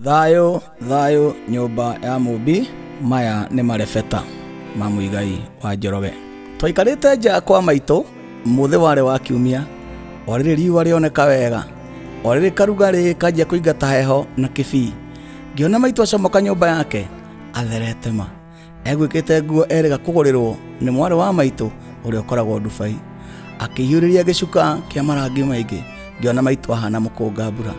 Thayũ thayũ nyũmba ya Mũmbi, maya nĩ marebeta ma Muigai wa Njoroge. Twaikarĩte nja kwa maitũ, mũthĩ warĩ wa kiumia, o rĩrĩ riũa rĩoneka wega, o rĩrĩ karugarĩ kanjia kũingata heho na kĩbii. Ngĩona maitũ acomoka nyũmba yake, atherete ma. Egwĩkĩte nguo erĩga kũgũrĩrwo nĩ mwarĩ wa maitũ ũrĩa ũkoragwo Dubai. Akĩhiũrĩria gĩcuka kĩa marangi maingĩ, ngĩona maitũ ahana mũkũnga mbura.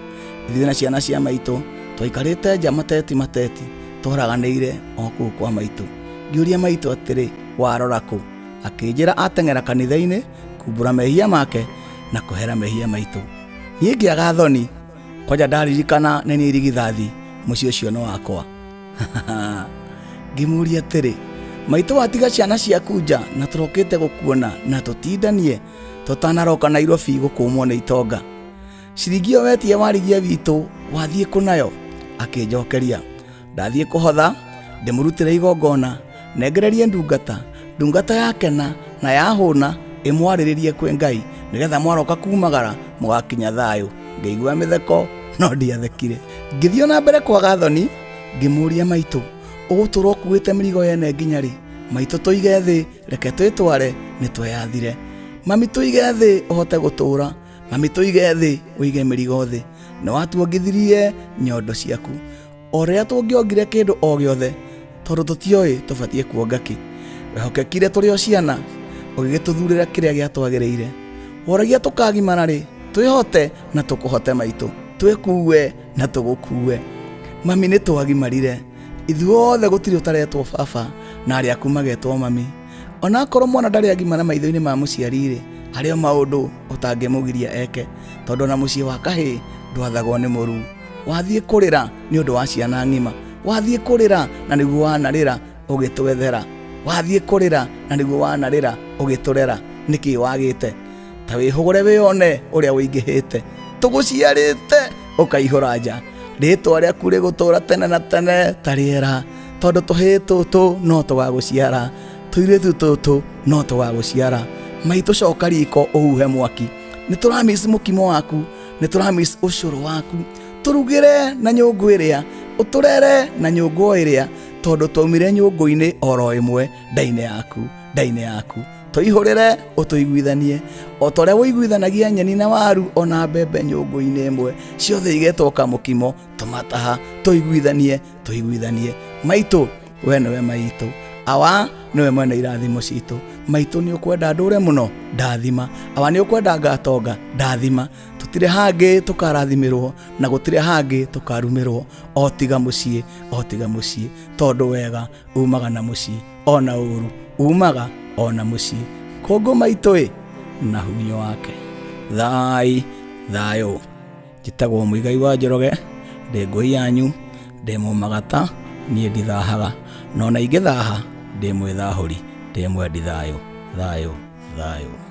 Ithuĩ na ciana cia maitũ twaikarĩte nja mateti mateti tũharaganĩire o kũu kwa maitũ. Ngĩũria maitũ atĩrĩ, warora kũ? Akĩnjĩra ateng'era kanitha-inĩ kumbũra mehia make na kũhera mehia maitũ. Niĩ ngĩaga thoni, kwanja ndaririkana nĩ niĩ irigithathi mũciĩ ũcio nĩ wakwa. Ngĩmũria atĩrĩ, maitũ watiga ciana ciaku nja na tũrokĩte gũkuona na tũtindanie tũtanaroka Nairobi gũkũmwo nĩ itonga. Ciringi ĩyo wetia warigia witũ wathiĩ kũ nayo? Akĩnjokeria, ndathiĩ kũhotha ndĩmũrutĩre igongona nengererie ndungata, ndungata yakena na yahũna ĩmwarĩrĩrie kwĩ Ngai nĩgetha mwaroka kumagara mũgakinya thayũ. Ngĩigua mĩtheko no ndiathekire. Ngĩthiĩ na mbere kwaga thoni ngĩmũria maitũ, ũgũtũra ũkuĩte mĩrigo yene nginya rĩ? Maitũ tũige thĩ reke twĩtware nĩ tweyathire. Mami tũige thĩ ũhote gũtũra, mami tũige thĩ ũige mĩrigo thĩ. Nĩ watuongithirie nyondo ciaku. O rĩrĩa tũngĩongire kĩndũ o gĩothe tondũ tũtioĩ tũbatiĩ kuonga kĩ. Wehokekire tũrĩ o ciana ũgĩgĩtũthurĩra kĩrĩa gĩatwagĩrĩire. Woragia tũkagimara rĩ, twĩhote na tũkũhote maitũ, twĩkuue na tũgũkuue. Mami nĩ twagimarire, ithuothe gũtirĩ ũtaretwo baba na arĩa aku magetwo mami. Ona akorwo mwana ndarĩ agimara maitho-inĩ ma mũciari-rĩ, harĩ o maũndũ ũtangĩmũgiria eke, tondũ ona mũciĩ wa kahĩĩ ndwathagwo nĩ mũruu. Wathiĩ kũrĩra nĩ ũndũ wa ciana ng'ima, wathiĩ kũrĩra na nĩguo wanarĩra ũgĩtwethera, wathiĩ kũrĩra na nĩguo wanarĩra ũgĩtũrera, nĩkĩ wagĩte? Ta wĩhũgũre wĩone ũrĩa ũingĩhĩte, tũgũciarĩte ũkaihũra nja, rĩtwa rĩaku rĩgũtũra tene na tene ta rĩera, tondũ tũhĩĩ tũtũ no tũgagũciara, tũirĩtu tũtũ no tũgagũciara. Maitũ coka riko ũhuhe mwaki, nĩ tũramiss mũkimo waku, nĩ tũramiss ũcũrũ waku, tũrugĩre na nyũngũ ĩrĩa, ũtũrere na nyũngũ o ĩrĩa, tondũ twaumire nyũngũ-inĩ oro ĩmwe nda-inĩ yaku, nda-inĩ yaku. Tũihũrĩre ũtũiguithanie o ta ũrĩa ũiguithanagia nyeni na waru ona mbembe nyũngũ-inĩ ĩmwe, ciothe igetwo kamũkimo, tũmataha, tũiguithanie, tũiguithanie. Maitũ, we nĩwe maitũ, awa nĩwe mwene irathimo citũ. Maitũ nĩ ũkwenda ndũre mũno, ndathima. Awa nĩ ũkwenda ngatonga, ndathima. Tũtirĩ hangĩ tũkarathimĩrwo na gũtirĩ hangĩ tũkarumĩrwo o tiga mũciĩ, o tiga mũciĩ, tondũ wega umaga na mũciĩ ona ũru umaga ona mũciĩ. Kũngũ maitũ ĩ na hunyo wake. Thai thayũ. Njĩtagwo Muigai wa Njoroge, ndĩ ngũi yanyu, ndĩ mũmagata, niĩ ndithahaga, na ona ingĩthaha ndĩ mwĩthahũri, ndĩ mwendi thayũ. Thayũ thayũ.